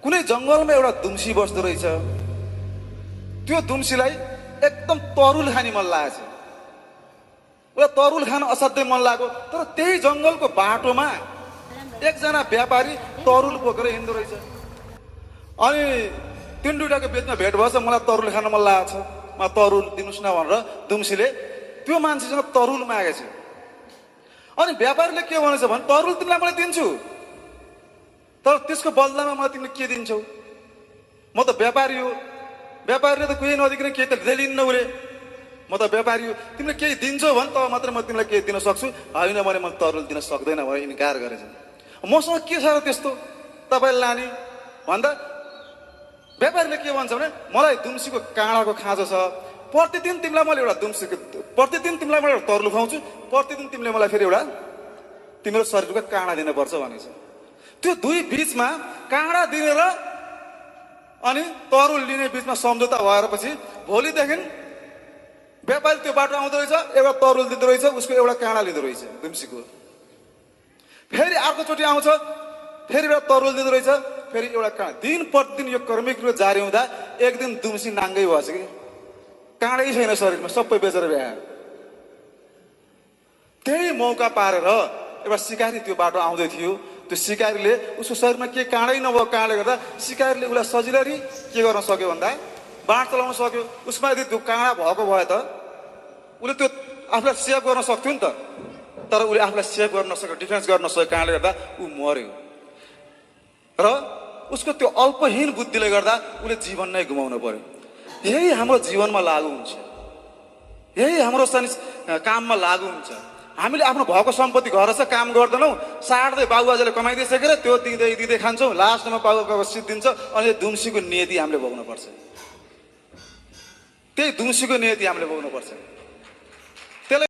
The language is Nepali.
कुनै जङ्गलमा एउटा दुम्सी बस्दो रहेछ। त्यो दुम्सीलाई एकदम तरुल खाने मन लागेछ। उसलाई तरुल खान असाध्यै मन लाग्यो। तर त्यही जङ्गलको बाटोमा एकजना व्यापारी तरुल बोकेर हिँड्दो रहेछ। अनि तिन दुईटाको बेचमा भेट भएछ, मलाई तरुल खान मन लागेको छ, मलाई तरुल दिनुहोस् न भनेर दुम्सीले त्यो मान्छेसँग तरुल मागेछ। अनि व्यापारीले के भनेछ भने तरुल तिमीलाई मैले दिन्छु, तर त्यसको बदलामा मलाई तिमीले के दिन्छौ? म त व्यापारी हो, व्यापारीले त केही नदिकन केही त लिन्न उसले। म त व्यापारी हो, तिमीले केही दिन्छौ भने तब मात्र म तिमीलाई केही दिन सक्छु, होइन भने म तरुल दिन सक्दैन भनेर इन्कार गरेछ। मसँग के छ र त्यस्तो तपाईँले लाने भन्दा व्यापारीले के भन्छ भने मलाई दुम्सीको काँडाको खाँचो छ, प्रतिदिन तिमीलाई मैले एउटा प्रतिदिन तिमीलाई मैले एउटा तरुल खुवाउँछु, प्रतिदिन तिमीले मलाई फेरि एउटा तिम्रो शरीरको काँडा दिनुपर्छ भनेछ। त्यो दुई बिचमा काँडा दिने र अनि तरुल लिने बिचमा सम्झौता भएर पछि भोलिदेखि व्यापारी त्यो बाटो आउँदो रहेछ, एउटा तरुल दिँदो रहेछ, उसको एउटा काँडा लिँदो रहेछ दुम्सीको। फेरि अर्कोचोटि आउँछ, फेरि एउटा तरुल दिँदो रहेछ, फेरि एउटा काँडा। दिन प्रतिदिन यो क्रमिक रूपमा जारी हुँदा एक दिन दुम्सी नाङ्गै भएछ कि काँडै छैन शरीरमा, सबै बेचेर भ्यायो। त्यही मौका पारेर एउटा सिकारी त्यो बाटो आउँदै थियो। त्यो सिकारीले उसको शरीरमा के काँडै नभएको कारणले गर्दा सिकारीले उसलाई सजिलै के गर्न सक्यो भन्दा बाँड चलाउन सक्यो। उसमा यदि त्यो काँडा भएको भए त उसले त्यो आफूलाई सेभ गर्न सक्थ्यो नि त, तर उसले आफूलाई सेभ गर्न नसक्यो, डिफेन्स गर्न नसकेको कारणले गर्दा ऊ मर्यो। र उसको त्यो अल्पहीन बुद्धिले गर्दा उसले जीवन नै गुमाउनु पर्यो। यही हाम्रो जीवनमा लागू हुन्छ, यही हाम्रो काममा लागू हुन्छ। हामीले आफ्नो भएको सम्पत्ति घर छ, काम गर्दैनौँ, साट्दै बाबुआजूले कमाइदिइसकेर त्यो दिँदै दिँदै खान्छौँ, लास्टमा बाबुआको सिट दिन्छ। अनि दुम्सीको नियति हामीले भोग्नुपर्छ, त्यही दुम्सीको नियति हामीले भोग्नुपर्छ।